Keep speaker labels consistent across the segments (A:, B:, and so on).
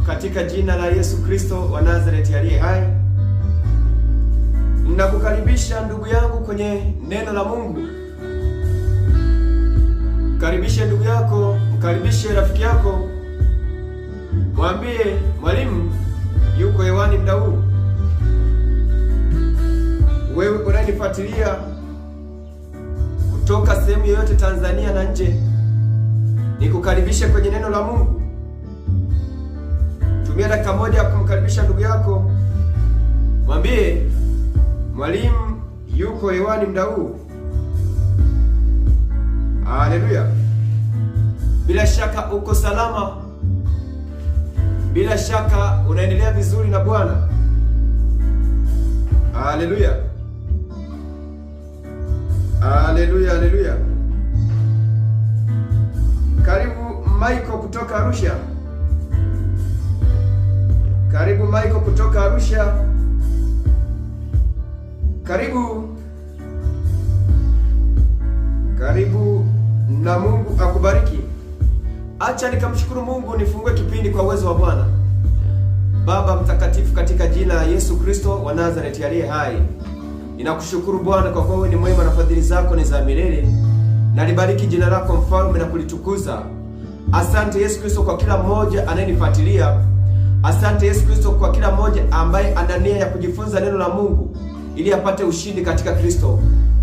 A: Katika jina la Yesu Kristo wa Nazareti aliye hai, ninakukaribisha ndugu yangu kwenye neno la Mungu. Karibishe ndugu yako, mkaribishe rafiki yako, mwambie mwalimu yuko hewani muda huu. Wewe unanifuatilia kutoka sehemu yoyote Tanzania na nje, nikukaribishe kwenye neno la Mungu. Tumia dakika moja kumkaribisha ndugu yako, mwambie mwalimu yuko hewani muda huu. Haleluya! Bila shaka uko salama, bila shaka unaendelea vizuri na Bwana. Haleluya, haleluya, haleluya. Karibu Michael kutoka Arusha. Karibu Michael kutoka Arusha. Karibu, karibu na Mungu akubariki. Acha nikamshukuru Mungu, nifungue kipindi kwa uwezo wa Bwana. Baba mtakatifu, katika jina la Yesu Kristo wa Nazareti aliye hai, ninakushukuru Bwana kwa kuwa wewe ni mwema na fadhili zako ni za milele. Nalibariki jina lako Mfalme na kulitukuza. Asante Yesu Kristo kwa kila mmoja anayenifuatilia. Asante Yesu Kristo kwa kila mmoja ambaye ana nia ya kujifunza neno la Mungu ili apate ushindi katika Kristo.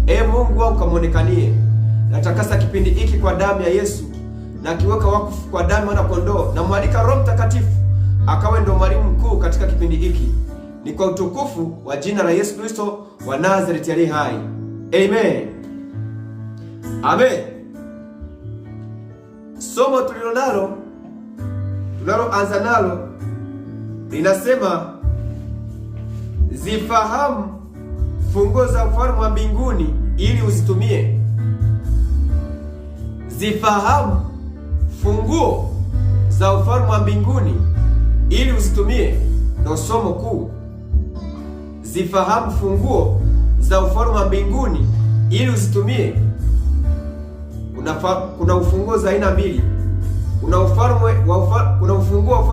A: E Mungu wangu, kamwonekanie. Natakasa kipindi hiki kwa damu ya Yesu na kiweka wakfu kwa damu ya mwana-kondoo, na mwalika Roho Mtakatifu akawe ndo mwalimu mkuu katika kipindi hiki. Ni kwa utukufu wa jina la Yesu Kristo wa Nazareti aliye hai. Amen. Amen. Somo tulilonalo tunaloanza nalo linasema zifahamu funguo za ufalme wa mbinguni ili uzitumie. Zifahamu funguo za ufalme wa mbinguni ili uzitumie, ndo somo kuu. Zifahamu funguo za ufalme wa mbinguni ili uzitumie. Kuna ufunguo za aina mbili. Kuna ufunguo wa